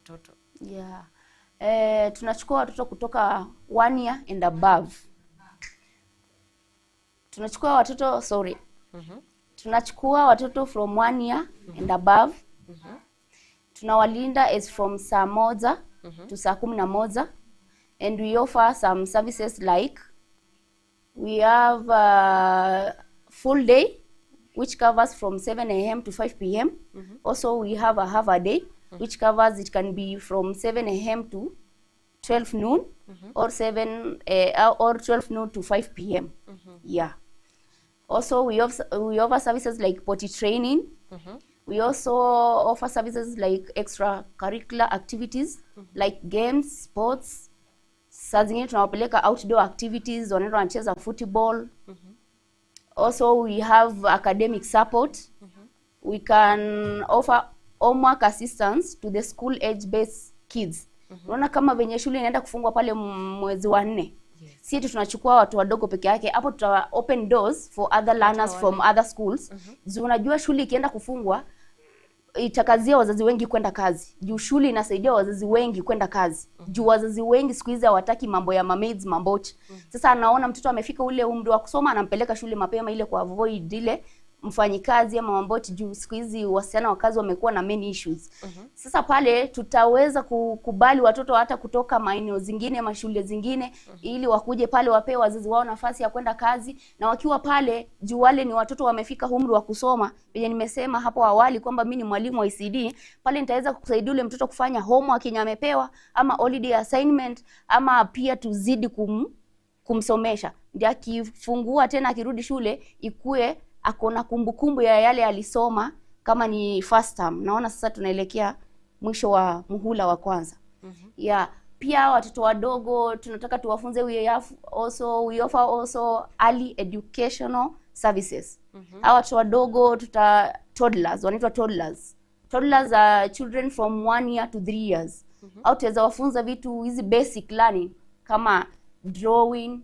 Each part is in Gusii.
watoto? Yeah. Eh, tunachukua watoto kutoka one year and above. Tunachukua watoto sorry. Tunachukua watoto from one year and above. Tunawalinda as from saa moja to saa 11 and we offer some services like we have full day which covers from 7 a.m. to 5 p.m. Also we have a half a day which covers, it can be from 7 a.m. to 12 noon or 7 or 12 noon to 5 p.m. Yeah. Also we offer services like potty training. We also offer services like extracurricular activities like games, sports. Saa zingine tunawapeleka outdoor activities, wanaenda wanacheza football. Also we have academic support. We can offer homework assistance to the school age based kids. Unaona kama venye shule inaenda kufungwa pale mwezi wa nne, si eti tunachukua watu wadogo peke yake hapo, tuta open doors for other learners from other schools. Juu unajua shule ikienda kufungwa itakazia wazazi wengi kwenda kazi, juu shule inasaidia wazazi wengi kwenda kazi, juu wazazi wengi siku hizi hawataki mambo ya mamaids, mambochi. Sasa anaona mtoto amefika ule umri wa kusoma, anampeleka shule mapema ile ku avoid ile mfanyikazi ama mambochi, juu siku hizi wasichana wa kazi wamekuwa na many issues. Sasa pale tutaweza kukubali watoto hata kutoka maeneo zingine, mashule zingine, ili wakuje pale wapewe wazazi wao nafasi ya kwenda kazi, na wakiwa pale, juu wale ni watoto wamefika umri wa kusoma, venye nimesema hapo awali kwamba mi ni mwalimu wa ECD, pale nitaweza kusaidia ule mtoto kufanya homework yenye amepewa ama holiday assignment, ama pia tuzidi kumsomesha, ndio akifungua tena, akirudi shule, ikue ako na kumbukumbu ya yale alisoma kama ni first term. Naona sasa tunaelekea mwisho wa muhula wa kwanza. Yeah, pia watoto wadogo tunataka tuwafunze. We offer also early educational services. Hawa watoto wadogo tuta toddlers, wanaitwa toddlers. Toddlers are children from 1 year to 3 years. Au tutaweza wafunza vitu hizi basic learning kama drawing,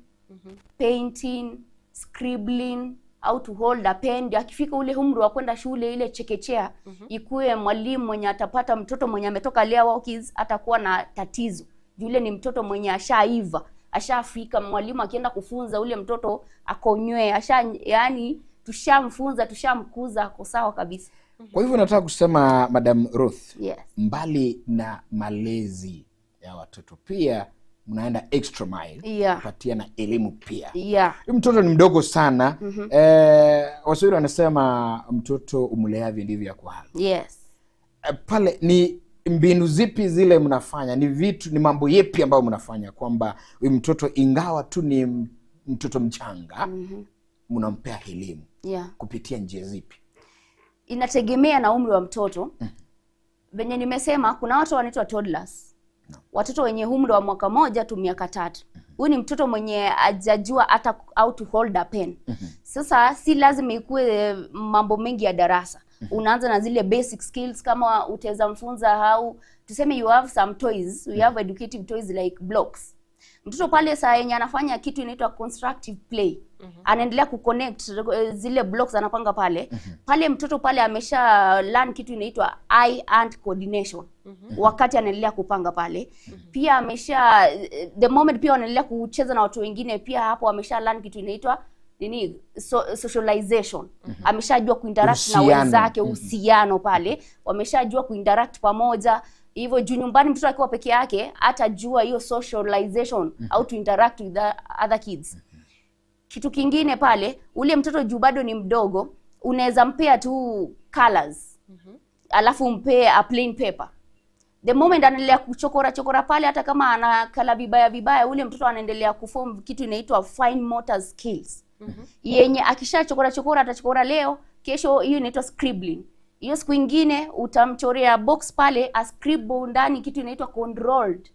painting, scribbling, how to hold a pen, ndio akifika ule umri wa kwenda shule ile chekechea, ikuwe mwalimu mwenye atapata mtoto mwenye ametoka Lea Kids atakuwa na tatizo. Yule ni mtoto mwenye ashaiva, ashafika. Mwalimu akienda kufunza ule mtoto akonywe, asha, yani tushamfunza, tushamkuza, ako sawa kabisa. Kwa hivyo nataka kusema, Madam Ruth, Yes. mbali na malezi ya watoto pia mnaenda extra mile kupatia na elimu pia. Huyu mtoto ni mdogo sana. Waswahili wanasema mtoto umleavyo ndivyo akuavyo. Pale ni mbinu zipi zile mnafanya, ni vitu, ni mambo yepi ambayo mnafanya kwamba huyu mtoto ingawa tu ni mtoto mchanga, mnampea elimu kupitia njia zipi? Inategemea na umri wa mtoto. Venye nimesema, kuna watu wanaitwa toddlers, watoto wenye umri wa mwaka moja tu miaka 3. Huyu ni mtoto mwenye hajajua hata how to hold a pen. Sasa si lazima ikuwe mambo mengi ya darasa. Unaanza na zile basic skills, kama utaweza mfunza how, tuseme you have some toys, we have educative toys like blocks. Mtoto pale saa yenye anafanya kitu inaitwa constructive play, anaendelea kuconnect zile blocks, anapanga pale pale, mtoto pale amesha learn kitu inaitwa eye hand coordination wakati anaendelea kupanga pale. Pia amesha the moment pia wanaendelea kucheza na watu wengine, pia hapo amesha learn kitu inaitwa nini, socialization. Ameshajua kuinteract na Uhusiano. wenzake, uhusiano pale, wameshajua kuinteract pamoja hivyo. Juu nyumbani mtoto akiwa peke yake hatajua hiyo socialization, how to interact with the other kids. Kitu kingine pale, ule mtoto juu bado ni mdogo, unaweza mpea tu colors alafu mpee a plain paper. The moment anaendelea kuchokora chokora pale, hata kama ana color vibaya vibaya, ule mtoto anaendelea kuform kitu inaitwa fine motor skills, yenye akishachokora chokora, atachokora leo, kesho hiyo inaitwa scribbling. Hiyo siku ingine utamchorea box pale, ascribble ndani, kitu inaitwa controlled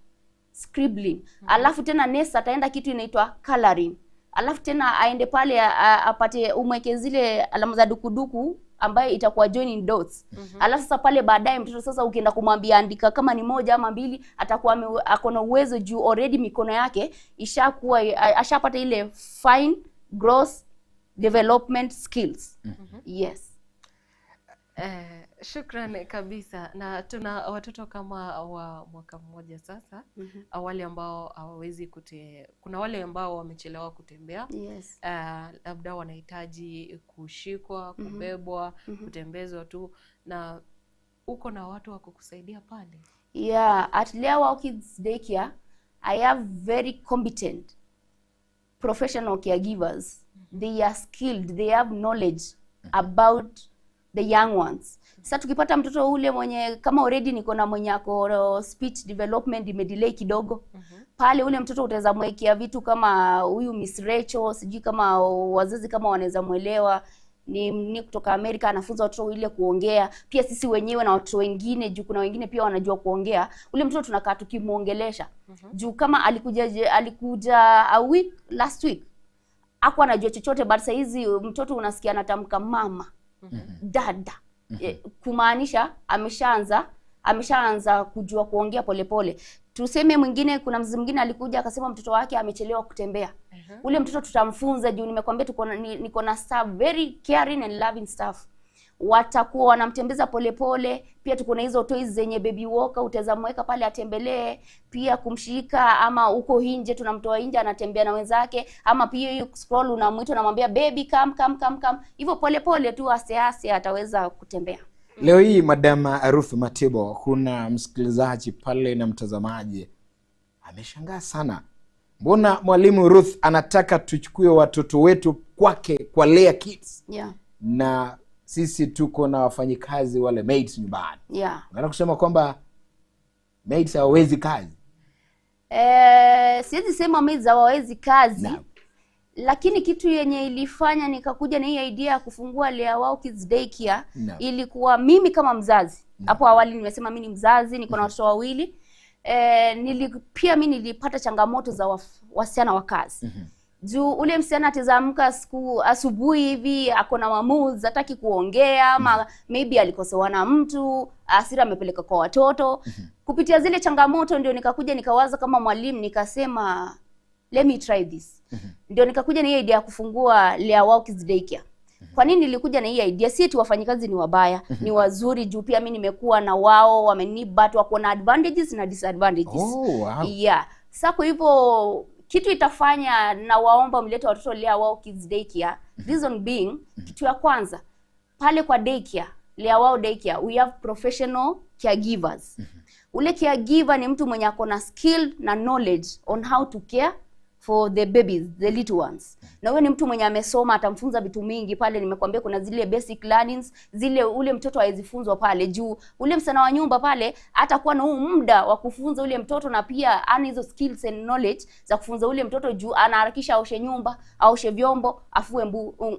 scribbling. Alafu tena next ataenda kitu inaitwa coloring. Alafu tena aende pale apate umweke zile alama za dukuduku ambayo itakuwa joining dots. Alafu sasa pale baadaye mtoto sasa ukienda kumwambia andika kama ni moja ama mbili, atakuwa ako na uwezo juu already mikono yake ishakuwa ashapata ile fine gross development skills. Yes. Shukran kabisa. Na tuna watoto kama wa mwaka mmoja sasa, wale ambao hawawezi kuna wale ambao wamechelewa kutembea. Labda wanahitaji kushikwa, kubebwa, kutembezwa tu, na uko na watu wa kukusaidia pale? Yeah, at Lea Wow Kids Daycare, I have very competent professional caregivers. They are skilled, they have knowledge about the young ones. Sasa tukipata mtoto ule mwenye kama already niko na mwenye ako speech development imedelay kidogo, pale ule mtoto utaweza mwekea vitu kama huyu Miss Rachel, sijui kama wazazi kama wanaweza mwelewa, ni kutoka Amerika, anafunza watoto ile kuongea. Pia sisi wenyewe na watoto wengine, juu kuna wengine pia wanajua kuongea, ule mtoto tunakaa tukimuongelesha. Juu kama alikuja a week last week, hakuwa anajua chochote, but saa hizi mtoto unasikia anatamka mama, dada, kumaanisha ameshaanza kujua kuongea polepole. Tuseme mwingine, kuna mzazi mwingine alikuja akasema mtoto wake amechelewa kutembea. Ule mtoto tutamfunza, juu nimekwambia niko na staff very caring and loving staff. Watakuwa wanamtembeza polepole. Pia tuko na hizo toys zenye baby walker, utaweza mweka pale atembelee, pia kumshika, ama uko nje tunamtoa nje anatembea na wenzake, ama pia hiyo scroll unamuita unamwambia baby come come come come, hivyo polepole tu aste aste ataweza kutembea. Leo hii Madam Ruth Matibo, kuna msikilizaji pale na mtazamaji ameshangaa sana, mbona mwalimu Ruth anataka tuchukue watoto wetu kwake kwa Lea Kids? Na sisi tuko na wafanyikazi wale maids nyumbani. Unataka kusema kwamba maids hawawezi kazi? Siwezi sema maids hawawezi kazi. Lakini kitu yenye ilifanya nikakuja na hii idea ya kufungua Lea Wow Kids Daycare ilikuwa mimi kama mzazi. Hapo awali nimesema mimi ni mzazi, niko na watoto wawili. Pia mimi nilipata changamoto za wasichana wa kazi. Juu ule msichana atazamka siku asubuhi hivi ako na maamuzi, hataki kuongea, ama maybe alikosewa na mtu, hasira amepeleka kwa watoto. Kupitia zile changamoto ndio nikakuja nikawaza kama mwalimu, nikasema let me try this. Ndio nikakuja na hii idea ya kufungua Lea Wow Kids Daycare. Kwa nini nilikuja na hii idea? Si eti wafanyikazi ni wabaya, ni wazuri, juu pia mimi nimekuwa na wao, wamenipa tu, wako na advantages na disadvantages. Oh, wow. Yeah. Sasa kwa hivyo kitu itafanya na waomba mlete watoto Lea Wow Kids Daycare. Reason being, kitu ya kwanza pale kwa daycare, Lea Wow Daycare, we have professional caregivers. Ule caregiver ni mtu mwenye ako na skill na knowledge on how to care for the babies, the little ones. Na huyo ni mtu mwenye amesoma, atamfunza vitu mingi pale. Nimekwambia kuna zile basic learnings, zile ule mtoto hawezi funzwa pale, juu ule msichana wa nyumba pale atakuwa na huu muda wa kufunza ule mtoto, na pia ana hizo skills and knowledge za kufunza ule mtoto, juu anaharakisha aoshe nyumba, aoshe vyombo, afue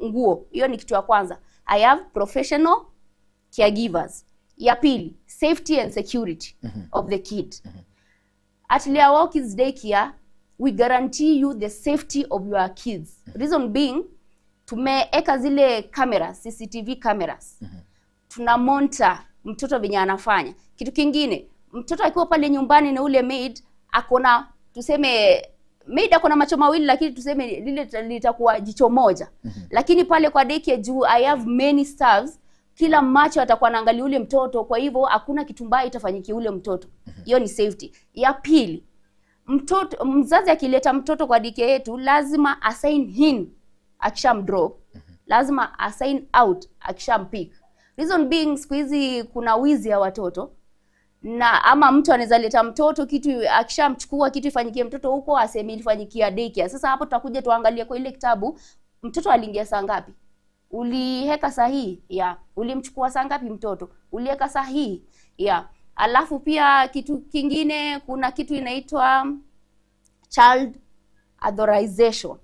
nguo. Hiyo ni kitu ya kwanza. I have professional caregivers. Ya pili, safety and security of the kid. At Lea Wow Kids Daycare, we guarantee you the safety of your kids. Reason being, tumeeka zile cameras, CCTV cameras. Tuna monitor mtoto venye anafanya. Kitu kingine, mtoto akiwa pale nyumbani na ule maid, akona, tuseme maid akona macho mawili, lakini tuseme lile litakuwa jicho moja. Lakini pale kwa daycare, juu I have many staffs, kila macho atakuwa anaangalia ule mtoto, kwa hivyo hakuna kitu mbaya itafanyikia ule mtoto. Hiyo ni safety. Ya pili, mzazi akileta mtoto kwa daycare yetu lazima asign in akishamdrop, lazima asign out akishampick. Reason being, siku hizi kuna wizi ya watoto, na ama mtu anaweza leta mtoto kitu akishamchukua kitu ifanyikie mtoto huko aseme ilifanyikia daycare. Sasa hapo tutakuja tuangalie kwa ile kitabu mtoto aliingia saa ngapi, uliheka sahihi ya, ulimchukua saa ngapi mtoto, uliweka sahihi ya. Alafu pia kitu kingine, kuna kitu inaitwa child authorization.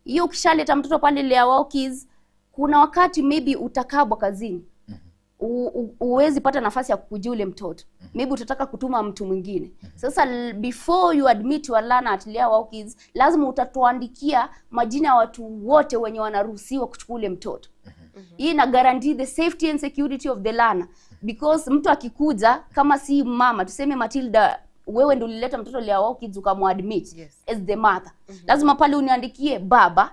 Hiyo ukishaleta mtoto pale Lea Wow Kids, kuna wakati maybe utakabwa kazini, uwezi pata nafasi ya kukujia ule mtoto, maybe utataka kutuma mtu mwingine. Sasa before you admit your learner at Lea Wow Kids, lazima utatuandikia majina ya watu wote wenye wanaruhusiwa kuchukua ule mtoto. Hii ina guarantee the safety and security of the learner, because mtu akikuja kama si mama, tuseme Matilda, wewe ndio ulileta mtoto Lea Wow Kids ukamwadmit as the mother, lazima pale uniandikie baba.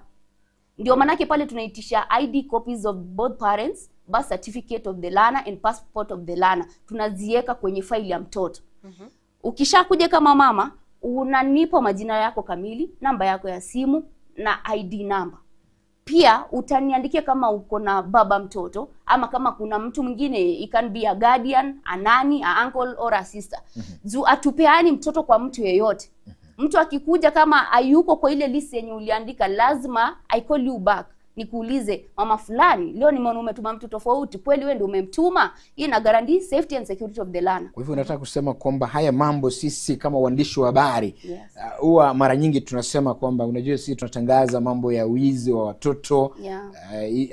Ndio manake pale tunaitisha ID copies of both parents birth certificate of the learner and passport of the learner tunaziweka kwenye faili ya mtoto. Ukishakuja kama mama, unanipa majina yako kamili, namba yako ya simu na ID number. Pia utaniandikia kama uko na baba mtoto ama kama kuna mtu mwingine, it can be a guardian, a nanny, a uncle or a sister. Juu atupeani mtoto kwa mtu yeyote. Mtu akikuja kama hayuko kwa ile list yenye uliandika, lazima I call you back nikuulize, mama fulani, leo nimeona umetuma mtu tofauti, kweli wewe ndio umemtuma? Hii ina guarantee safety and security of the learner. Kwa hivyo nataka kusema kwamba haya mambo sisi kama waandishi wa habari Yes. huwa mara nyingi tunasema kwamba unajua, sisi tunatangaza mambo ya wizi wa watoto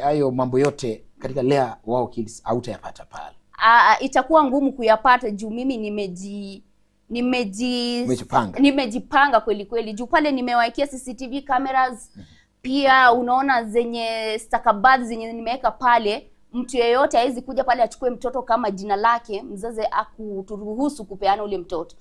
hayo mambo yote katika Lea Wao Kids hautayapata pale. Itakuwa ngumu kuyapata juu mimi nimeji Umejipanga. Nimejipanga kweli kweli, juu pale nimewekea CCTV cameras. Pia unaona zenye stakabadhi zenye nimeweka pale, mtu yeyote hawezi kuja pale achukue mtoto kama jina lake mzazi akuturuhusu kupeana ule mtoto.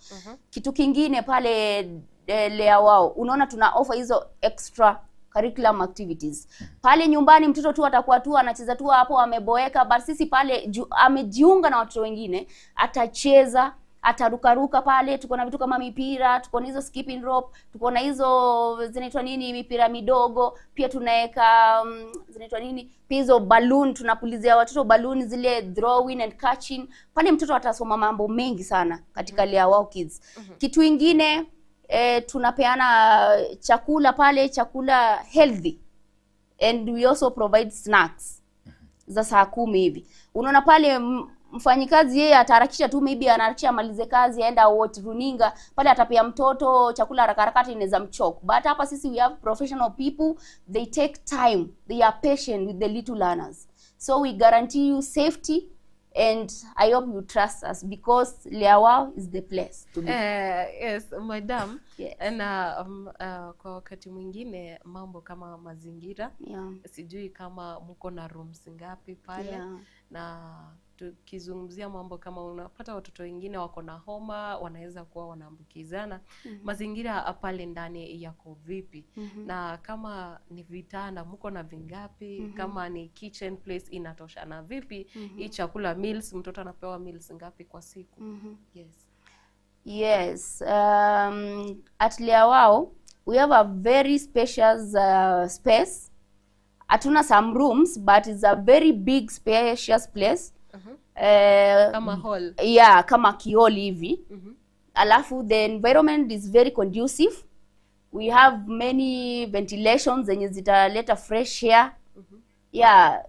Kitu kingine pale Lea Wao, unaona tuna offer hizo extra curriculum activities pale nyumbani. Mtoto tu atakuwa tu anacheza tu hapo ameboeka, but sisi pale ju, amejiunga na watoto wengine, atacheza, atarukaruka pale. Tuko na vitu kama mipira, tuko na hizo skipping rope, tuko na hizo zinaitwa nini, mipira midogo. Pia tunaweka zinaitwa nini, pia hizo balloon, tunapulizia watoto balloon zile throwing and catching pale. Mtoto atasoma mambo mengi sana katika Lea Wao Kids. Kitu ingine, tunapeana chakula pale, chakula healthy, and we also provide snacks za saa 10 hivi. Unaona pale mfanyikazi yeye ataharakisha tu, maybe anaharakisha amalize kazi aenda watch runinga pale, atapea mtoto chakula haraka haraka, hata inaweza mchoke. But hapa sisi we have professional people, they take time, they are patient with the little learners, so we guarantee you safety and I hope you trust us because Lea Wao is the place to be. Yes, madam. Yes. Na kwa wakati mwingine mambo kama mazingira, sijui kama mko na rooms ngapi pale, na tukizungumzia mambo kama unapata watoto wengine wako na homa, wanaweza kuwa wanaambukizana. Mazingira pale ndani yako vipi? Na kama ni vitanda mko na vingapi? Kama ni kitchen place inatoshana vipi? Hii chakula, meals, mtoto anapewa meals ngapi kwa siku? Yes. Yes, at Lea Wao we have a very spacious space. Hatuna some rooms, but it's a very big spacious place. Kama hall. Yeah, kama kihall hivi. Alafu the environment is very conducive. We have many ventilations zenye zitaleta fresh air. Yeah,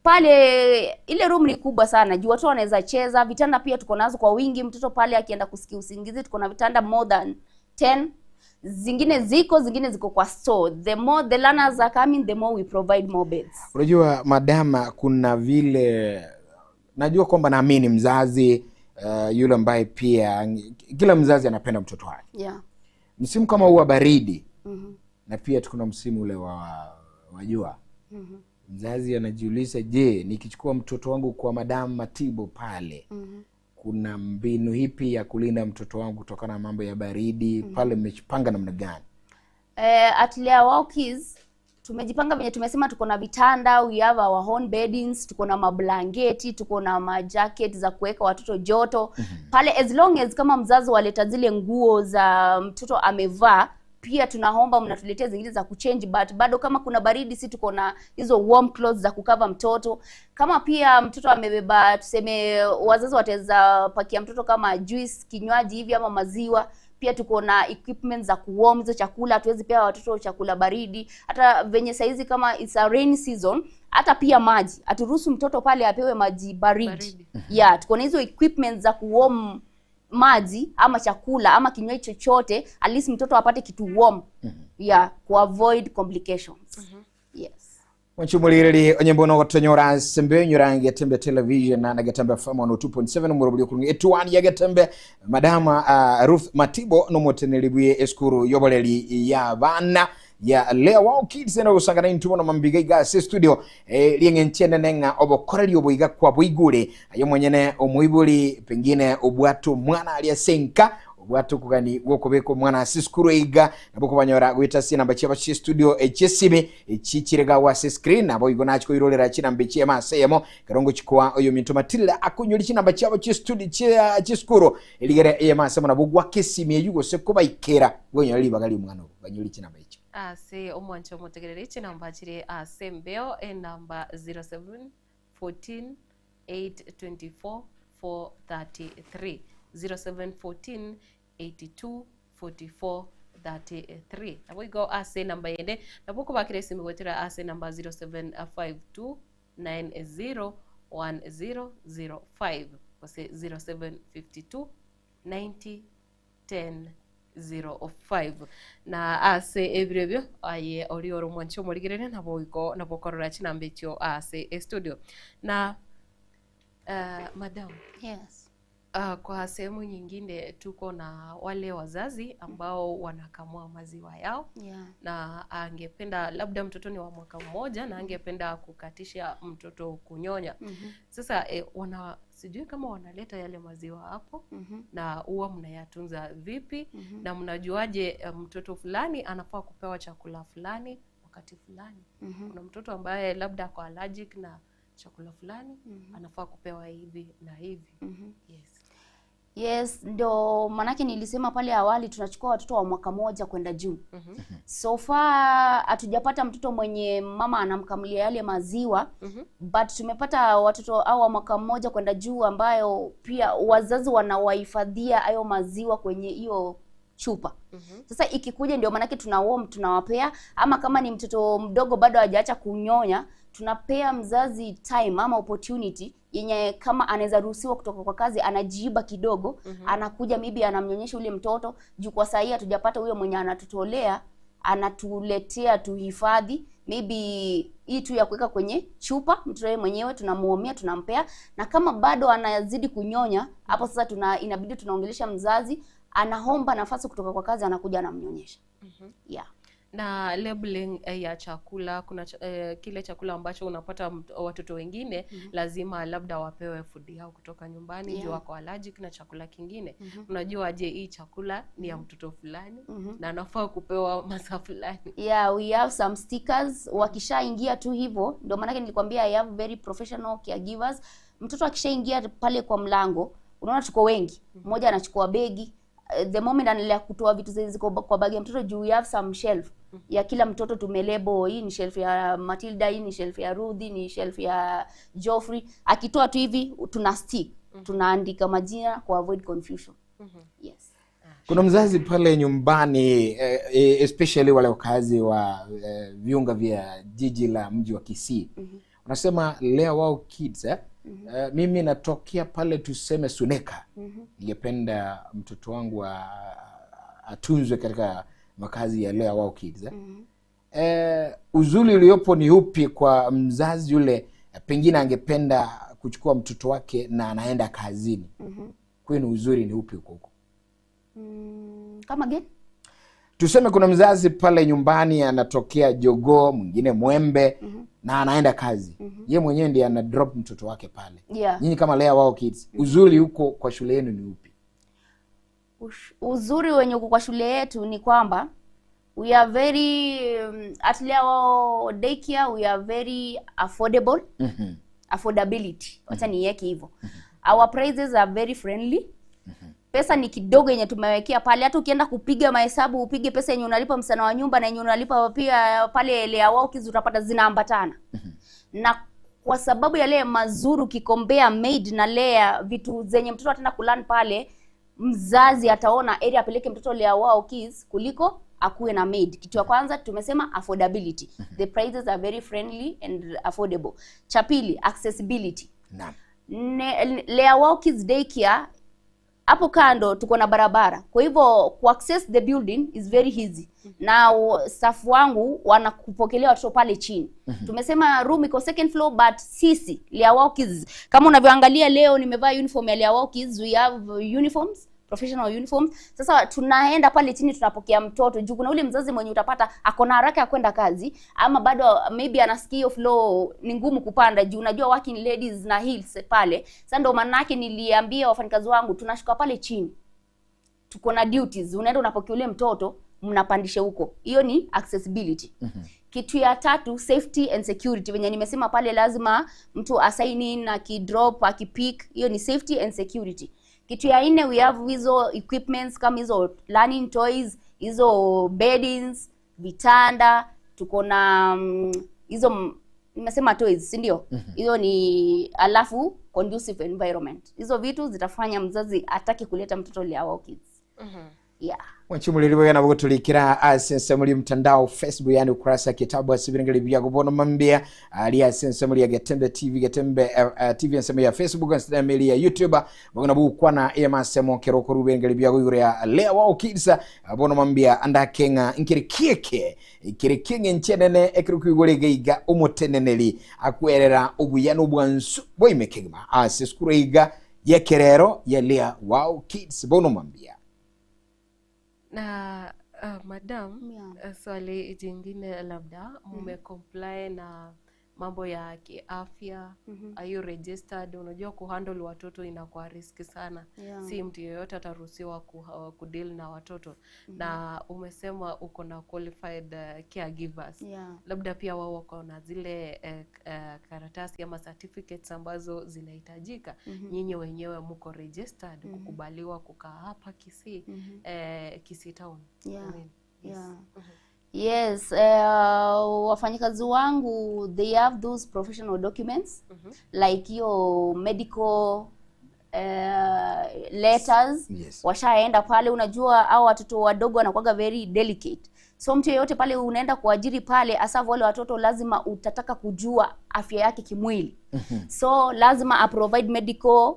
pale ile room ni kubwa sana juu watu wanaweza cheza. Vitanda pia tuko nazo kwa wingi. Mtoto pale akienda kusikia usingizi, tuko na vitanda more than 10. Zingine ziko, zingine ziko kwa store. The more the learners are coming, the more we provide more beds. Unajua madama, kuna vile najua kwamba naamini mzazi yule ambaye pia kila mzazi anapenda mtoto wake. Msimu kama huu wa baridi na pia tuko na msimu ule wa jua, mzazi anajiuliza, je, nikichukua mtoto wangu kwa Madam Matibo pale, kuna mbinu ipi ya kulinda mtoto wangu kutokana na mambo ya baridi pale? Mmejipanga namna gani? At Lea Wao Kids tumejipanga venye tumesema, tuko na vitanda, we have our own beddings, tuko na mablangeti, tuko na majacket za kuweka watoto joto pale. As long as kama mzazi waleta zile nguo za mtoto amevaa, pia tunaomba mnatuletea zingine za kuchange, but bado kama kuna baridi, si tuko na hizo warm clothes za kucover mtoto. Kama pia mtoto amebeba, tuseme wazazi wataweza pakia mtoto kama juice, kinywaji hivi ama maziwa, pia tuko na equipment za kuwarm hizo chakula. Hatuwezi pea watoto chakula baridi. Hata venye saizi kama it's a rain season, hata pia maji haturuhusu mtoto pale apewe maji baridi. Baridi. Yeah, tuko na hizo equipment za kuwarm maji ama chakula ama kinywaji chochote, at least mtoto apate kitu warm, yeah, kuavoid complications, yes. Wanchumuliriri onyembono gotonyora sembe nyora Getembe Television na Getembe FM 102.7 murubuli kurungi etuani ya Getembe. Madama Ruth Matibo nomoteneri eskuru yoboleli ya bana ya Lea Wao Kids eno gusangana intumo na mambiga iga se studio lieng'enchene nenga obokoreri oboiga kwa boigure ayo mwenyene omuibuli pengine obwato mwana aliasenka. Obwate okogani gw'okobeka omwana ase esukuru eiga, nabo okobanyora goeta ase chinamba chiabo chie studio chi'esimi echi chire gagwo ase screen, naboigo nachi koirorera chinamba echi eyemo ase eyemo ekero ngochi koa oyominto Matilda akoinyori chinamba chiabo chie studio chie chi'esukuru erigere eyemo ase emo nabo gwaka esimi eyio gose kobaikera bwonyore ribaga ri'omwana obo banyori chinamba echio. Ase omwancho omotegereri chinamba chire ase embeo enamba 07 14 824 433 07 14 82 44 33 nabo igo ase enamba yende nabo okobakera esimi goetera ase enamba 0752 90 1005 gose 0752 90 10:05. Na ase ebiro ebio aye oria ore omwanchi omorigereria nabo igo nabo okorora chinamba echio ase estudio. Na eh, madam Yes. Kwa sehemu nyingine tuko na wale wazazi ambao wanakamua maziwa yao na angependa labda mtoto ni wa mwaka mmoja na angependa kukatisha mtoto kunyonya. Sasa wana sijui kama wanaleta yale maziwa hapo na huwa mnayatunza vipi na mnajuaje mtoto fulani anafaa kupewa chakula fulani wakati fulani. Kuna mtoto ambaye labda ako allergic na chakula fulani anafaa kupewa hivi na hivi. Yes. Yes, ndo manake nilisema pale awali tunachukua watoto wa mwaka moja kwenda juu. So far hatujapata mtoto mwenye mama anamkamulia yale maziwa but tumepata watoto au wa mwaka mmoja kwenda juu ambayo pia wazazi wanawahifadhia hayo maziwa kwenye hiyo chupa. Sasa ikikuja ndio maanake tuna warm tunawapea, ama kama ni mtoto mdogo bado hajaacha kunyonya, tunapea mzazi time ama opportunity yenye kama anaweza ruhusiwa kutoka kwa kazi, anajiiba kidogo, anakuja maybe anamnyonyesha ule mtoto juu kwa saa hii hatujapata huyo mwenye anatutolea anatuletea tuhifadhi, maybe hii tu ya kuweka kwenye chupa, mtoto yeye mwenyewe tunamuomia, tunampea, na kama bado anazidi kunyonya, hapo sasa tuna inabidi tunaongelesha mzazi, anaomba nafasi kutoka kwa kazi, anakuja anamnyonyesha. Yeah. Na labeling ya chakula kuna kile chakula ambacho unapata watoto wengine lazima labda wapewe food yao kutoka nyumbani juu wako allergic na chakula kingine. Unajua je, hii chakula ni ya mtoto fulani na anafaa kupewa masaa fulani. Yeah, we have some stickers. Wakishaingia tu hivyo, ndio maanake nilikwambia I have very professional caregivers. Mtoto akishaingia pale kwa mlango, unaona tuko wengi. Mmoja anachukua begi, the moment anaendelea kutoa vitu zenye ziko kwa bagi ya mtoto juu we have some shelf ya kila mtoto tumelebo, hii ni shelf ya Matilda, hii ni shelf ya Ruth, hii ni shelf ya Geoffrey. Akitoa tu hivi tuna stick, tunaandika majina ku avoid confusion. Yes. Kuna mzazi pale nyumbani especially wale wakazi wa viunga vya jiji la mji wa Kisii. Unasema Lea Wao Kids eh? Mimi natokea pale tuseme Suneka. Ningependa mtoto wangu atunzwe katika makazi ya Lea Wao Kids eh? Uzuri uliopo ni upi kwa mzazi yule pengine angependa kuchukua mtoto wake na anaenda kazini? Kwenu uzuri ni upi huko huko? Kama again? Tuseme kuna mzazi pale nyumbani anatokea Jogoo, mwingine Mwembe na anaenda kazi. Ye mwenyewe ndiye ana drop mtoto wake pale. Nyinyi kama Lea Wao Kids, uzuri huko kwa shule yenu ni upi? Uzuri wenye uko kwa shule yetu ni kwamba we are very at Lea Wao Daycare we are very affordable. Affordability. Wacha niweke hivyo. Our prices are very friendly. Pesa ni kidogo yenye tumewekea pale. Hata ukienda kupiga mahesabu upige pesa yenye unalipa msichana wa nyumba na yenye unalipa pia pale Lea Wao Kids utapata zinaambatana. Na kwa sababu ya yale mazuri ukikombea maid na Lea vitu zenye mtoto ataenda kulearn pale, mzazi ataona eri apeleke mtoto Lea Wao Kids kuliko akuwe na maid. Kitu ya kwanza tumesema affordability. The prices are very friendly and affordable. Cha pili, accessibility. Lea Wao Kids Daycare hapo kando tuko na barabara, kwa hivyo ku access the building is very easy. Na staff wangu wanakupokelea watoto pale chini. Tumesema room iko second floor, but sisi Lea Wao Kids, kama unavyoangalia leo nimevaa uniform ya Lea Wao Kids, we have uniforms, professional uniforms. Sasa tunaenda pale chini tunapokea mtoto juu kuna ule mzazi mwenye utapata ako na haraka ya kwenda kazi ama bado maybe anasikia hiyo floor ni ngumu kupanda juu unajua working ladies na heels pale. Sasa ndio maana yake niliambia wafanyikazi wangu tunashuka pale chini. Tuko na duties, unaenda unapokea ule mtoto, mnapandisha huko. Hiyo ni accessibility. Kitu ya tatu, safety and security. Venye nimesema pale, lazima mtu asign in, akidrop, akipick. Hiyo ni safety and security. Kitu ya nne, we have hizo equipments kama hizo learning toys, hizo beddings, vitanda. Tuko na hizo nimesema toys, si ndio? Hiyo ni, alafu conducive environment. Hizo vitu zitafanya mzazi atake kuleta mtoto Lea Wow Kids. Yeah. Mwanchimuliri nabo gutulikira ase muri mtandao Facebook, yani ukurasa kitabu asibirengeri bya kubona mambia ali ase muri ya Getembe TV, Getembe TV ensemo ya Facebook, Instagram ya YouTube, bagona bukwana emasemo kero korubengeri bya guyurea Lea Wow Kids. Bono mambia andakenga nkiri kieke ikiri kinge nchenene ekiri kwigore geiga umuteneneri akwerera obuya n'obwansu boimekegima ase skuru iga yekerero ya Lea Wow Kids. Bono mambia. Na madam, Yeah. Swali jingine, labda mumecomply na mambo ya kiafya? Are you registered? Unajua kuhandle watoto inakuwa riski sana. Si mtu yeyote ataruhusiwa kudeal na watoto. Na umesema uko na qualified caregivers. Labda pia wao wako na zile karatasi ama certificates ambazo zinahitajika. Nyinyi wenyewe mko registered kukubaliwa kukaa hapa Kisii, Kisii town? I mean, yes. Yeah. Yes, wafanyikazi wangu, they have those professional documents like hiyo medical letters. Washaenda pale. Unajua hao watoto wadogo wanakuwaga very delicate, so mtu yeyote pale unaenda kuajiri pale, hasa wale watoto, lazima utataka kujua afya yake kimwili. So lazima a provide medical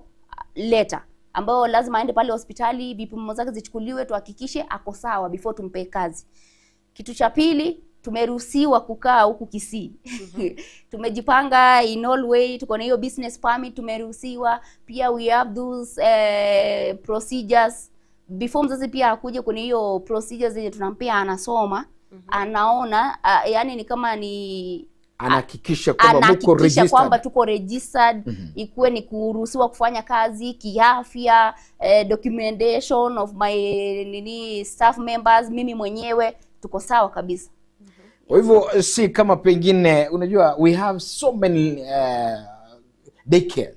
letter ambayo lazima aende pale hospitali, vipimo zake zichukuliwe, tuhakikishe ako sawa before tumpe kazi. Kitu cha pili, tumeruhusiwa kukaa huku Kisii. Tumejipanga in all way, tuko na hiyo business permit, tumeruhusiwa. Pia we have those procedures before mzazi pia akuje kwenye hiyo procedures zenye tunampea, anasoma, anaona, yani ni kama ni Anahakikisha kwamba muko anahakikisha registered. Kwamba tuko registered, ikuwe ni kuruhusiwa kufanya kazi, kiafya, documentation of my nini, staff members, mimi mwenyewe tuko sawa kabisa. Kwa hivyo si kama pengine, unajua we have so many daycare.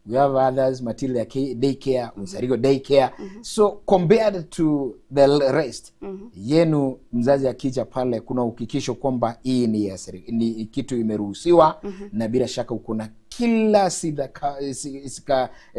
We have others, Matilda daycare, Usarigo daycare. So compared to the rest, yenu mzazi akija pale kuna uhakikisho kwamba hii ni kitu imeruhusiwa, na bila shaka uko na kila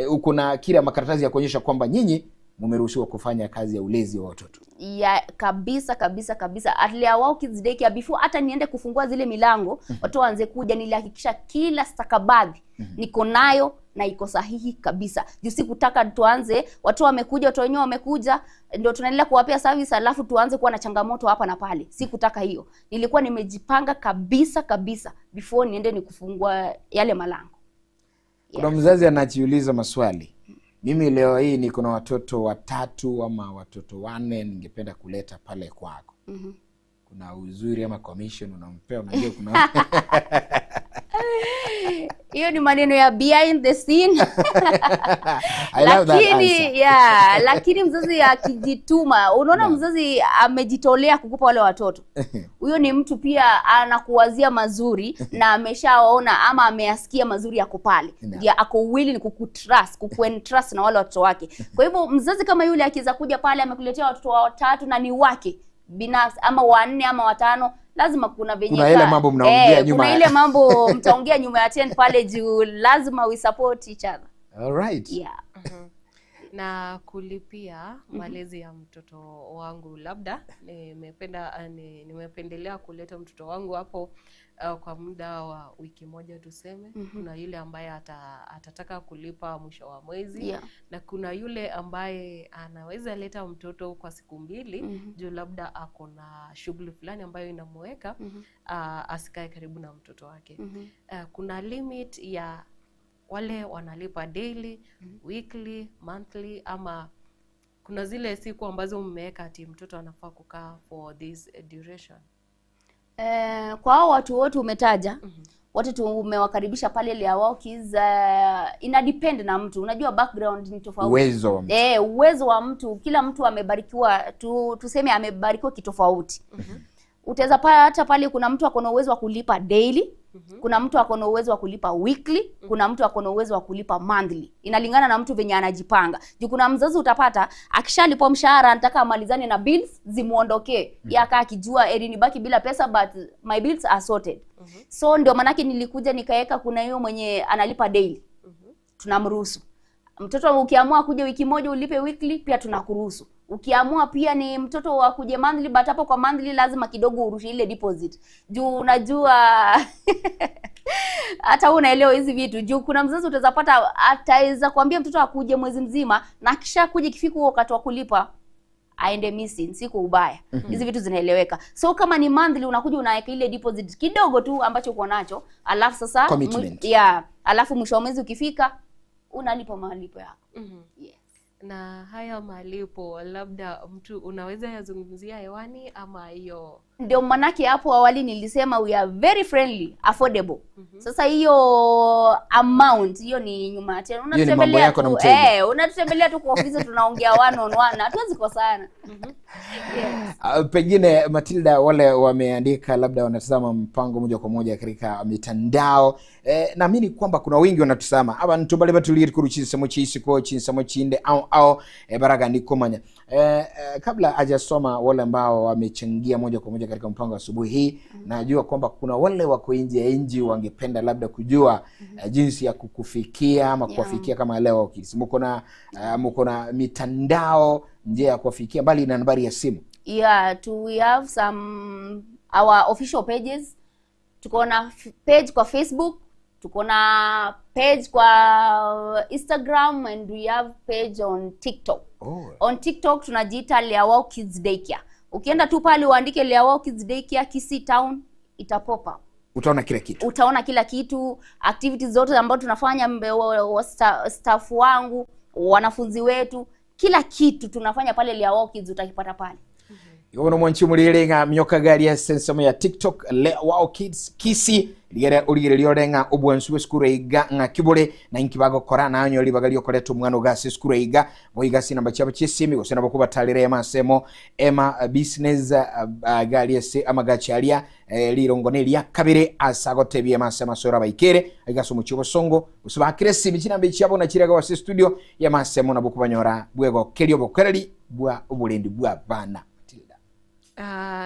uko na kila makaratasi ya kuonyesha kwamba nyinyi mmeruhusiwa kufanya kazi ya ulezi wa watoto. Ya, kabisa kabisa kabisa. At Lea Wow Kids Daycare, before hata niende kufungua zile milango watu waanze kuja, nilihakikisha kila stakabadhi niko nayo na iko sahihi kabisa, juu sikutaka tuanze, watu wamekuja, watu wenyewe wamekuja, ndio tunaendelea kuwapea service, alafu tuanze kuwa na changamoto hapa na pale. Sikutaka hiyo. Nilikuwa nimejipanga kabisa kabisa before niende ni kufungua yale malango. Kuna mzazi anajiuliza maswali, mimi leo hii niko na watoto watatu ama watoto wanne, ningependa kuleta pale kwako. Kuna uzuri ama commission unampea? Unajua kuna Hiyo ni maneno ya behind the scene. I love that Lakini answer. yeah, lakini mzazi akijituma, unaona mzazi amejitolea kukupa wale watoto, huyo ni mtu pia anakuwazia mazuri na ameshaona ama ameyasikia mazuri yako pale, ndio ako willing kukutrust, kukuentrust na wale watoto wake. Kwa hivyo mzazi kama yule akiweza kuja pale amekuletea watoto watatu na ni wake binafsi, ama wanne ama watano, lazima kuna venye Kuna ile mambo mnaongea nyuma kuna ile mambo mtaongea nyuma ya tent pale, juu lazima we support each other. All right. Yeah. Na kulipia malezi ya mtoto wangu, labda nimependelea kuleta mtoto wangu hapo kwa muda wa wiki moja tuseme. Kuna yule ambaye atataka kulipa mwisho wa mwezi, na kuna yule ambaye anaweza leta mtoto kwa siku 2, juu labda ako na shughuli fulani ambayo inamuweka asikae karibu na mtoto wake. Kuna limit ya wale wanalipa daily, weekly, monthly, ama kuna zile siku ambazo mmeweka ati mtoto anafaa kukaa for this duration? Kwa hao watu wote umetaja, Wote tumewakaribisha pale Lea Kids. Ina depend na mtu, unajua background ni tofauti. Uwezo wa mtu. Uwezo wa mtu, kila mtu amebarikiwa tuseme amebarikiwa kitofauti. Utaweza pata pale kuna mtu ako na uwezo wa kulipa daily, kuna mtu ako na uwezo wa kulipa weekly, kuna mtu ako na uwezo wa kulipa monthly. Inalingana na mtu venye anajipanga. Juu kuna mzazi utapata akishalipwa mshahara anataka amalizane na bills zimuondokee. Yeye akaa akijua eri nibaki bila pesa but my bills are sorted. So ndio manake nilikuja nikaeka kuna hiyo mwenye analipa daily. Tunamruhusu. Mtoto ukiamua kuja wiki moja ulipe weekly pia tunakuruhusu. Ukiamua pia ni mtoto wa kuja monthly, but hapo kwa monthly lazima kidogo urushe ile deposit. Juu unajua hata wewe unaelewa hizi vitu. Juu kuna mzazi utaweza pata ataweza kuambia mtoto akuje mwezi mzima na kisha kuja ikifika huo wakati wa kulipa aende missing, si kwa ubaya. Hizi vitu zinaeleweka. So kama ni monthly unakuja unaweka ile deposit kidogo tu ambacho uko nacho, alafu sasa Commitment. Alafu mwisho wa mwezi ukifika unalipa malipo yako. Yes. Na haya malipo labda mtu unaweza yazungumzia hewani ama hiyo? Ndio manake hapo awali nilisema we are very friendly, affordable. Sasa hiyo amount hiyo ni nyuma tena. Hiyo ni mambo Unatutembelea yako na tu, mteja. unatutembelea tu kwa ofisi tunaongea one on one, hatuwezi kosana. Yes. Pengine Matilda, wale wameandika labda wanatazama mpango moja kwa moja katika mitandao, naamini kwamba kuna wengi wanatazama abantu bali batulie kuru chinsemo chisiko chinsemo chinde au au baraga nikomanya. Kabla hajasoma wale ambao wamechangia moja kwa moja katika mpango wa asubuhi hii, najua kwamba kuna wale wako nje ya nchi wangependa labda kujua jinsi ya kukufikia ama kuwafikia kama leo Kids. Mko na mko na mitandao, njia ya kuwafikia mbali na nambari ya simu? Yeah, we have some our official pages. Tuko na page kwa Facebook, tuko na page kwa Instagram and we have page on TikTok. On TikTok tunajiita Leawao Kids Daycare. Ukienda tu pale uandike Leawao Kids Daycare Kisii Town ita pop up. Utaona kila kitu. Utaona kila kitu, activities zote ambazo tunafanya, staff wangu, wanafunzi wetu, kila kitu tunafanya pale Leawao Kids utakipata pale. Yono mwanchi mulirenga myoka gari ya sensemo ya TikTok Leawao Kids Kisii ligere uligere lyorenga obwansu bw'esukuru eiga ng'a kibore na inkibago kora na anyo libaga lyokoretwa omwana ogase esukuru eiga boiga ase namba chiabo chiesimi gose nabo kobatarire emasemo ema business gari ase amagachi aria lirongo ne ria kabere ase agotebia emasemo ase orabaikere aiga ase omochie obosongo gose bakire esimi chinamba chiabo na chirega ase studio y'emasemo nabo kobanyora bwegokeria obokoreri bwa oborendi bwa bana.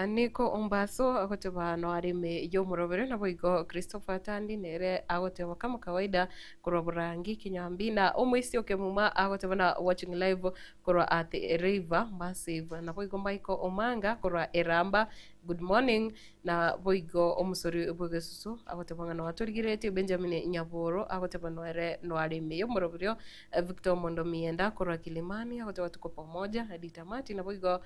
Niko Ombaso agoteba no arime yo murobere na boigo Christopher Tandi nere agoteba kama kawaida korwa Burangi Kinyambi na omwisi okemuma agoteba na watching live korwa at River Massive na boigo Michael Omanga korwa Eramba good morning na boigo omusori bwegesusu agoteba ng'ano watorigiretie Benjamin Nyaboro agoteba noere no arime yo murobere Victor Mondo Mienda korwa Kilimani agoteba tuko pamoja hadi tamati na boigo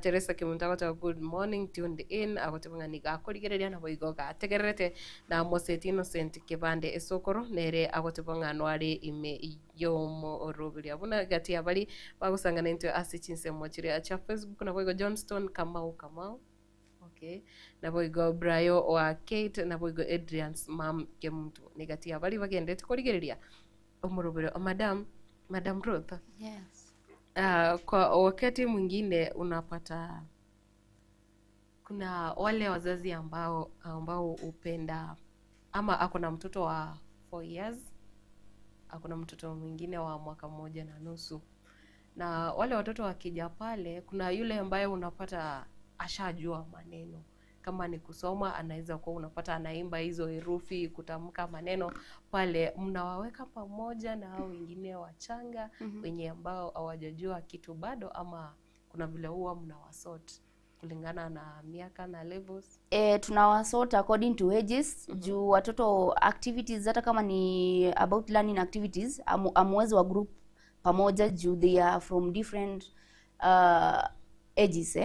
Teresa Kimuntu agoteba good morning tuned in agoteba ng'ani gakorigereria na boigo gategererete na Moseti Innocent Kibande esokoro nere agoteba ng'ano are ime yomoroberia buna gati abari bagosangana into ase chinsemo chiria cha Facebook na boigo Johnston Kamau Kamau okay na boigo Brayo wa Kate na boigo Adrian's mam Kemuntu ni gati abari bagendete korigereria omorobero. Madam Ruth. Yes. Kwa wakati mwingine unapata kuna wale wazazi ambao upenda ama ako na mtoto wa 4 years, ako na mtoto mwingine wa mwaka mmoja na nusu, na wale watoto wakija pale, kuna yule ambaye unapata ashajua maneno, kama ni kusoma anaweza kuwa unapata anaimba hizo herufi, kutamka maneno pale. Mnawaweka pamoja na hao wengine wachanga wenye ambao hawajajua kitu bado, ama kuna vile huwa mnawasort kulingana na miaka na levels? Tunawasort according to ages. Juu watoto activities hata kama ni about learning activities amwezi wa group pamoja juu they are from different ages.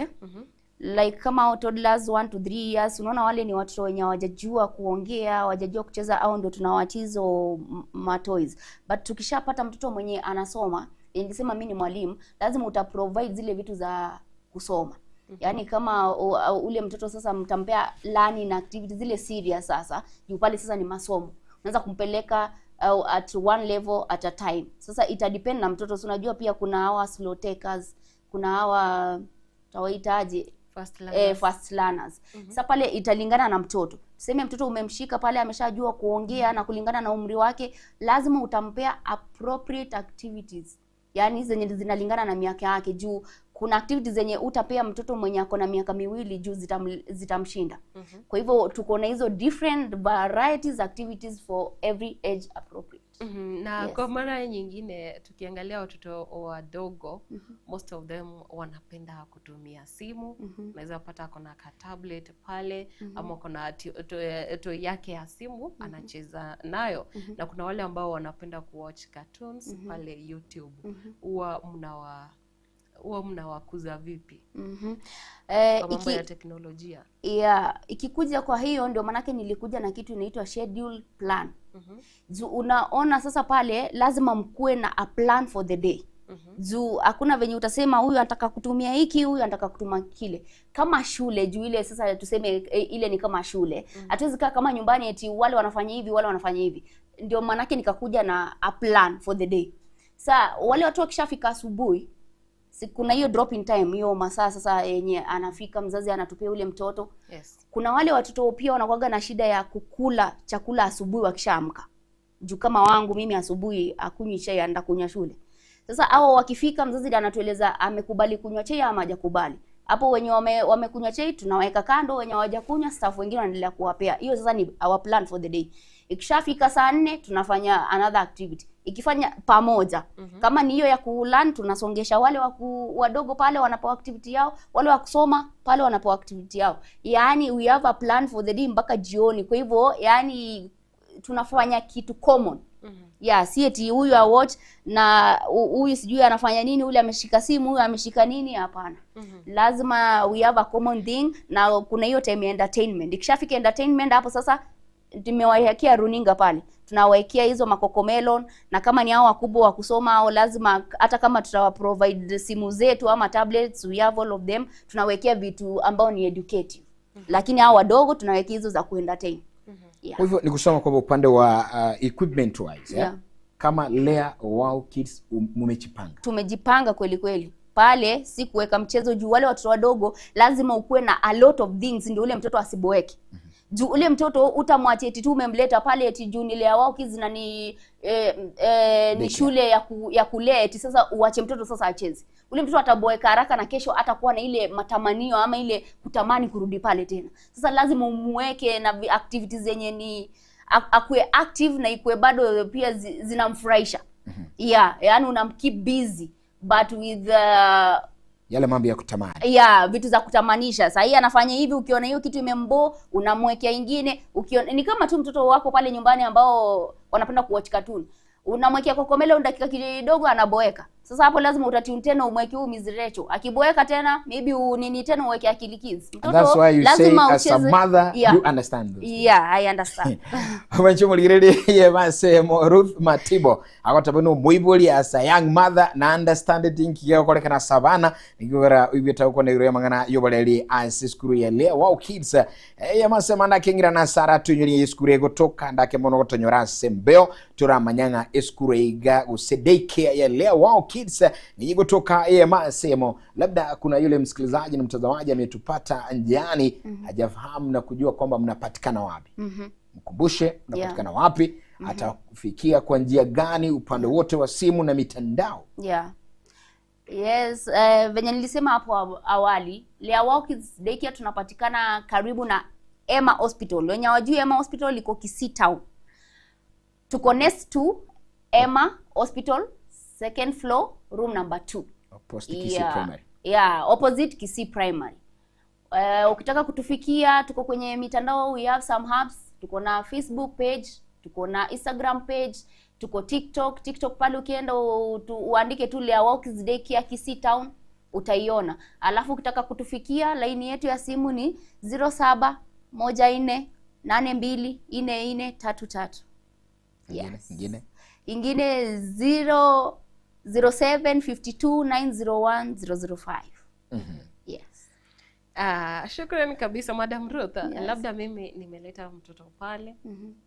Like kama toddlers 1 to 3 years, unaona wale ni watoto wenye hawajajua kuongea, hawajajua kucheza, au ndio tunawachizo matoys. But tukishapata mtoto mwenye anasoma, nilisema mimi ni mwalimu, lazima uta provide zile vitu za kusoma. Yaani kama u, ule mtoto sasa mtampea learning activity zile serious sasa, juu pale sasa ni masomo. Unaweza kumpeleka at one level at a time. Sasa ita depend na mtoto. So unajua pia kuna hawa slow takers, kuna hawa tawaitaje Fast eh, fast learners. Sasa pale italingana na mtoto. Tuseme mtoto umemshika pale ameshajua kuongea na kulingana na umri wake, lazima utampea appropriate activities. Yaani zenye zinalingana na miaka yake juu kuna activities zenye utapea mtoto mwenye ako na miaka miwili juu zitamshinda. Kwa hivyo tuko na hizo different varieties activities for every age appropriate. Na Yes. kwa mara nyingine tukiangalia watoto wadogo most of them wanapenda kutumia simu. Unaweza pata ako na ka tablet pale ama ako na toy yake ya simu anacheza nayo. Na kuna wale ambao wanapenda kuwatch cartoons pale YouTube. Huwa mnawa huwa mnawakuza vipi kwa mambo ya teknolojia? Yeah, ikikuja kwa hiyo ndio maanake nilikuja na kitu inaitwa schedule plan. Juu unaona sasa pale lazima mkuwe na a plan for the day. Juu hakuna venye utasema huyu anataka kutumia hiki, huyu anataka kutumia kile. Kama shule juu ile sasa tuseme ile ni kama shule. Hatuwezi kaa kama nyumbani eti wale wanafanya hivi, wale wanafanya hivi. Ndio maanake nikakuja na a plan for the day. Sa wale watu wakishafika asubuhi, si kuna hiyo drop in time, hiyo masaa sasa yenye anafika mzazi anatupia ule mtoto. Kuna wale watoto pia wanakuwaga na shida ya kukula chakula asubuhi wakishaamka. Juu kama wangu mimi asubuhi akunywi chai, anaenda kunywa shule. Sasa hao wakifika mzazi ndiye anatueleza amekubali kunywa chai ama hajakubali. Hapo wenye wamekunywa chai tunaweka kando, wenye hawajakunywa staff wengine wanaendelea kuwapea. Hiyo sasa ni our plan for the day. Ikishafika saa 4 tunafanya another activity. Ikifanya pamoja. Kama ni hiyo ya kulearn tunasongesha wale wadogo pale wanapewa activity yao, wale wa kusoma pale wanapewa activity yao. Yaani we have a plan for the day mpaka jioni. Kwa hivyo yaani tunafanya kitu common. Yeah, si eti huyu a watch na huyu sijui anafanya nini, ule ameshika simu, huyu ameshika nini, hapana. Lazima we have a common thing na kuna hiyo time ya entertainment. Ikishafika entertainment hapo sasa tumewawekea runinga pale. Tunawawekea hizo maCocomelon, na kama ni hao wakubwa wa kusoma au lazima hata kama tutawa provide simu zetu ama tablets, we have all of them, tunawekea vitu ambao ni educative. Lakini hao wadogo tunawekea hizo za kuentertain. Yeah. Kwa hivyo ni kusema kwamba upande wa equipment wise, Yeah. Kama Lea Wow Kids mumejipanga. Tumejipanga kweli kweli. Pale si kuweka mchezo juu wale watoto wadogo lazima ukuwe na a lot of things ndio ule mtoto asiboeke. Juu ule mtoto utamwacha eti tu umemleta pale eti juu ni Lea Wow Kids na ni Daycare. shule ya kulea eti sasa uache mtoto sasa acheze. Ule mtoto ataboeka haraka na kesho atakuwa na ile matamanio ama ile kutamani kurudi pale tena. Sasa lazima umuweke na activities zenye ni akuwe active na ikuwe bado pia zinamfurahisha. Yeah, yani unamkeep busy but with yale mambo ya kutamani. Yeah, vitu za kutamanisha. Sasa hii anafanya hivi, ukiona hiyo kitu imembo, unamwekea ingine. Ukiona ni kama tu mtoto wako pale nyumbani ambao wanapenda kuwatch cartoon. Unamwekea Cocomelon dakika kidogo anaboeka. Sasa hapo lazima utatune tena umweke huyu Miss Rachel. Akiboeka tena maybe nini tena uweke Akili Kids. And Mtoto that's why you say lazima as a ucheze. mother, Yeah. you understand those things. Yeah, I understand. Manchomoligereri basemo Ruth Matibo agotabwe no muibori as a young mother na understand it inkigokorekana savana nikigora ibita uko negro mangana yobareri as skuru ya Lea Wow Kids ya masema ndakingira na Sara tunyuri skuru egotoka ndake mono gotonyora sembeo turamanyanga skuru iga guse daycare ya Lea Wow Kids ni gotoka ya masemo. Labda kuna yule msikilizaji na mtazamaji ametupata njiani hajafahamu na kujua kwamba mnapatikana wapi. Mkumbushe mnapatikana wapi, atafikia kwa njia gani upande wote wa simu na mitandao. Yeah. Yes, venye nilisema hapo awali, Lea Wow Kids Daycare tunapatikana karibu na Emma Hospital. Wenye hawajui Emma Hospital iko Kisii Town. Tuko next to Emma Hospital, second floor, room number 2. Opposite Kisii Yeah. Primary. Yeah, opposite Kisii Primary. Ukitaka kutufikia tuko kwenye mitandao, we have some hubs. Tuko na Facebook page, tuko na Instagram page, tuko TikTok. TikTok pale ukienda uandike tu Lea Wow Kids Daycare Kisii Town utaiona. Alafu ukitaka kutufikia laini yetu ya simu ni zero saba moja nne nane mbili nne nne tatu tatu. Ingine, Yes. ingine. Ingine zero zero seven fifty two nine zero one zero zero five. Yes. Ah, shukrani kabisa Madam Ruth. Yes. Labda mimi nimeleta mtoto pale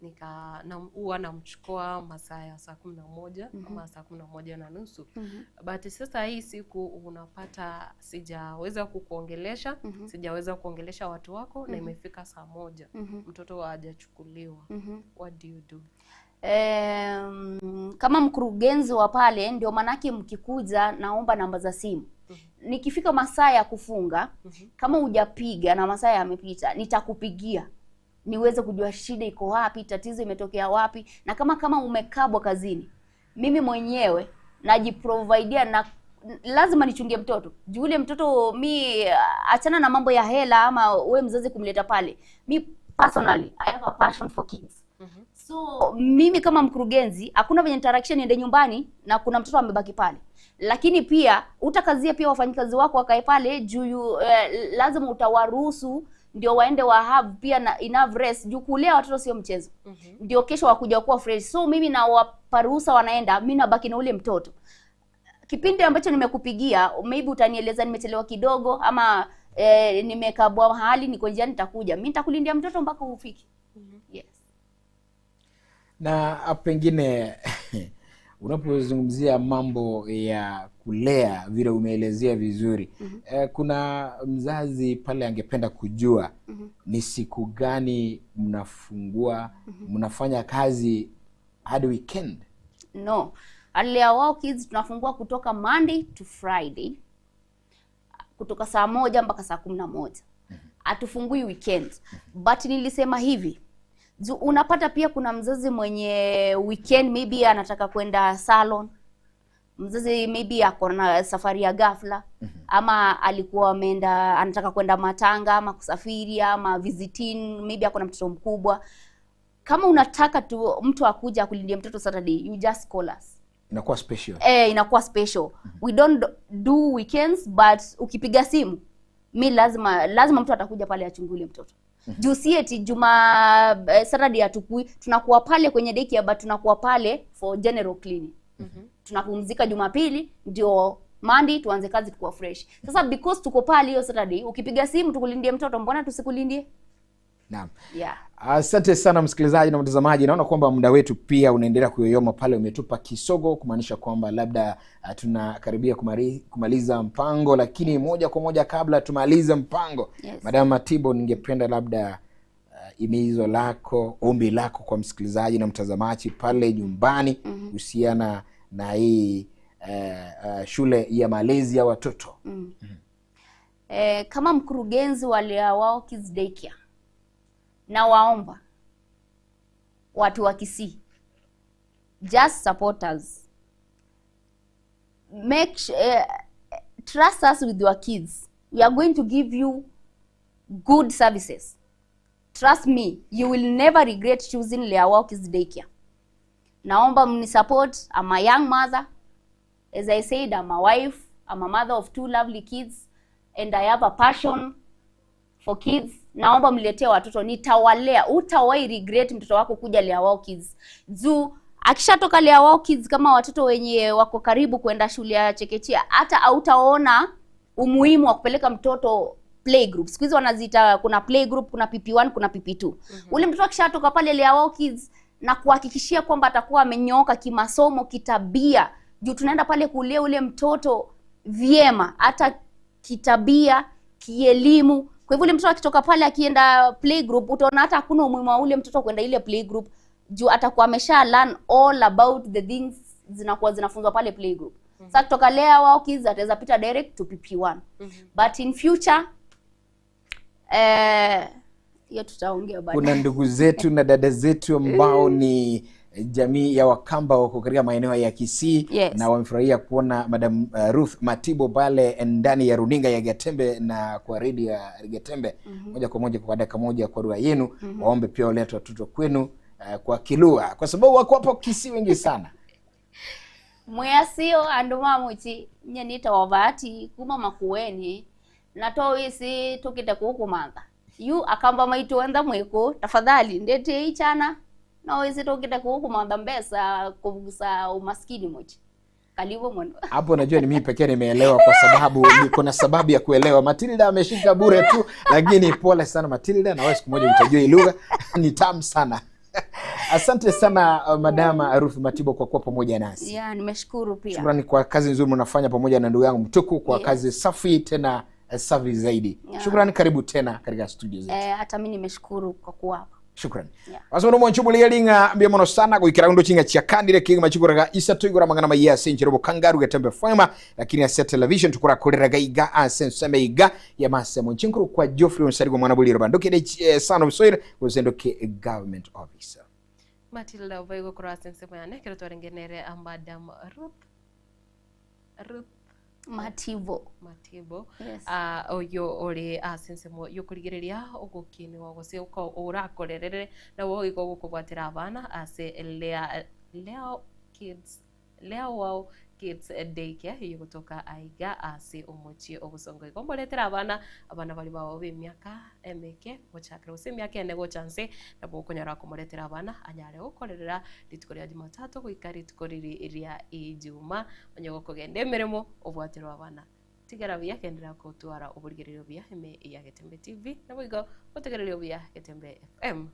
nika na huwa namchukua masaa ya saa 11 ama saa 11:30. But sasa hii siku unapata sijaweza kukuongelesha, sijaweza kuongelesha watu wako na imefika saa 1. Mtoto hajachukuliwa. What do you do? Kama mkurugenzi wa pale, ndio manake mkikuja naomba namba za simu. Nikifika masaa ya kufunga, kama hujapiga na masaa yamepita, nitakupigia niweze kujua shida iko wapi, tatizo imetokea wapi, na kama umekabwa kazini, mimi mwenyewe najiprovidea na lazima nichungie mtoto. Juu ule mtoto mi, achana na mambo ya hela ama we mzazi kumleta pale. Mi personally I have a passion for kids. So mimi kama mkurugenzi hakuna venye nitaharakisha niende nyumbani na kuna mtoto amebaki pale. Lakini pia utakazia pia wafanyikazi wako wakae pale juu lazima utawaruhusu ndio waende wa have pia na enough rest, juu kulea watoto sio mchezo. Ndio kesho wakuja kuwa fresh. So mimi nawapa ruhusa wanaenda, mimi nabaki na ule mtoto. Kipindi ambacho nimekupigia maybe utanieleza nimechelewa kidogo ama nimekabwa mahali, niko njiani nitakuja. Mimi nitakulindia mtoto mpaka ufike. Yes. Na pengine unapozungumzia mambo ya kulea vile umeelezea vizuri, kuna mzazi pale angependa kujua ni siku gani mnafungua, mnafanya kazi hadi weekend? No. Lea Wao Kids tunafungua kutoka Monday to Friday, kutoka saa 1 mpaka saa 11. Hatufungui weekend. But nilisema hivi, unapata pia kuna mzazi mwenye weekend maybe anataka kwenda salon, mzazi maybe ako na safari ya ghafla, ama alikuwa ameenda anataka kwenda matanga ama kusafiri ama visiting, maybe ako na mtoto mkubwa. Kama unataka tu mtu akuja akulindia mtoto Saturday, you just call us. Inakuwa special. Inakuwa special. We don't do weekends, but ukipiga simu mi lazima mtu atakuja pale achungulie mtoto. Juu si eti Juma Saturday hatukui, tunakuwa pale kwenye daycare, but tunakuwa pale for general cleaning. Tunapumzika Jumapili ndio Monday tuanze kazi tukiwa fresh. Sasa because tuko pale hiyo Saturday, ukipiga simu tukulindie mtoto, mbona tusikulindie? Naam. Asante sana msikilizaji na mtazamaji. Naona kwamba muda wetu pia unaendelea kuyoyoma pale, umetupa kisogo kumaanisha kwamba labda tunakaribia kumaliza mpango, lakini moja kwa moja kabla tumalize mpango, Madam Matibo, ningependa labda imizo lako, ombi lako kwa msikilizaji na mtazamaji pale nyumbani kuhusiana na hii shule ya malezi ya watoto. Kama mkurugenzi wa Lea Wao Kids Daycare, nawaomba watu wa Kisii, just support us. Trust us with your kids. We are going to give you good services. Trust me, you will never regret choosing Lea Wao Kids Daycare. Naomba mnisupport. I'm a young mother. As I said, I'm a wife. I'm a mother of 2 lovely kids. And I have a passion for kids. Naomba mletee watoto, nitawalea. Utawahi regret mtoto wako kuja Lea Wao Kids. Juu akishatoka Lea Wao Kids, kama watoto wenye wako karibu kwenda shule ya chekechea, hata hautaona umuhimu wa kupeleka mtoto playgroup. Siku hizi wanaziita, kuna playgroup, kuna PP1, kuna PP2. Ule mtoto akishatoka pale Lea Wao Kids, na kuhakikishia kwamba atakuwa amenyooka kimasomo, kitabia. Juu tunaenda pale kulea ule mtoto vyema, hata kitabia, kielimu. Kwa hivyo ule mtoto akitoka pale akienda playgroup, utaona hata hakuna umuhimu wa ule mtoto kwenda ile playgroup, juu atakuwa amesha learn all about the things zinakuwa zinafunzwa pale playgroup. Sasa kutoka Lea Wao Kids ataweza pita direct to PP1. But in future, hiyo tutaongea baadaye. Kuna ndugu zetu na dada zetu ambao ni jamii ya Wakamba wako katika maeneo ya Kisii, na wamefurahia kuona Madam Ruth Matibo pale ndani ya runinga ya Getembe na kwa redio ya Getembe. Moja kwa moja kwa dakika moja kwa lugha yenu. Waombe pia walete watoto kwenu kwa Kilua, kwa sababu wako hapo Kisii wengi sana. Mwasio andu mamuchi nye nita wabati kuma makueni na towisi tukite kukumanga yu akamba maitu enda mwiku tafadhali ndete ichana na wisi tukite kukumanga mbesa kugusa umaskini muchi. Karibu mono. Hapo najua ni mimi pekee nimeelewa kwa sababu niko na sababu ya kuelewa. Matilda ameshika bure tu, lakini pole sana Matilda, na wewe siku moja utajua hii lugha ni tamu sana. Asante sana Madama Ruth Matibo kwa kuwa pamoja nasi. Yeah, nimeshukuru pia. Shukrani kwa kazi nzuri mnafanya pamoja na ndugu yangu Mtuku kwa Yes. kazi safi tena safi zaidi. Yeah. Shukrani, karibu tena katika studio zetu. Hata mimi nimeshukuru kwa kuwa hapa. Shukrani. Yeah. Wasono mwanchubulia linga mbia mono sana goikera ndo chinga chiakandire kinga machikuraga isa tuigura mangana maiya ase nchero kangaru getembe fema lakini ase television tukura kolera gaiga ase nseme iga ya mase monchinkuru kwa Geoffrey Onsarigo mwana buliro bandoke de son of soil gozendoke government officer. Matilda obaigo korwa ase ensemo yane ekero twarengenere Madam Ruth Matibo. Matibo. Yes. Oyo ore ase ensemo yokorigereria ogokiniwa gose orakorerere nabo igo gokobwatera abana ase Lea Kids, Lea Wow Kids Daycare iyo gotoka aiga ase omochie obosongo. Igo mboretera abana, abana bari bao b'emiaka emeke gochakera gose emiaka ene gocha nse, nabo okonyora komoretera abana anyare gokorerera rituko ria Jumatatu goika rituko riri ria Ijuma, onye gokogenda emeremo obwaterwa abana. Tigera buya kendera kotwara oborigererio buya ime ya Getembe TV nabo igo otegererio buya Getembe FM.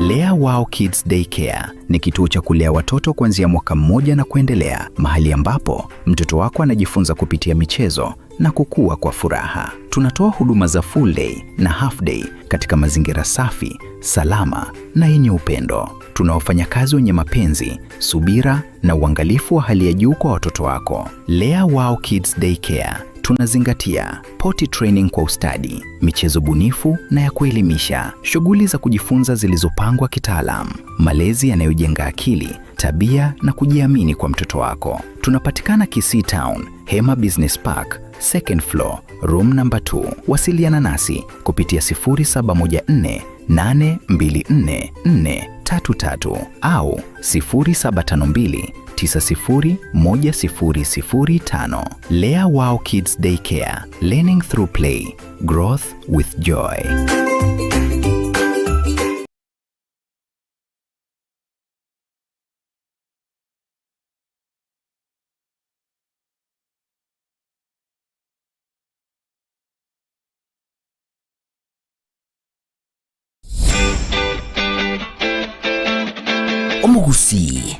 Lea Wow Kids Daycare ni kituo cha kulea watoto kuanzia mwaka mmoja na kuendelea, mahali ambapo mtoto wako anajifunza kupitia michezo na kukua kwa furaha. Tunatoa huduma za full day na half day katika mazingira safi, salama na yenye upendo. Tuna wafanyakazi wenye mapenzi, subira na uangalifu wa hali ya juu kwa watoto wako. Lea Wow Kids Daycare tunazingatia potty training kwa ustadi, michezo bunifu na ya kuelimisha, shughuli za kujifunza zilizopangwa kitaalam, malezi yanayojenga akili, tabia na kujiamini kwa mtoto wako. Tunapatikana Kisii Town, Hema Business Park, second floor, room number 2. Wasiliana nasi kupitia 0714 824 433 au 0752 901005. Lea Wow Kids Daycare, learning through play, growth with joy. Omogusi.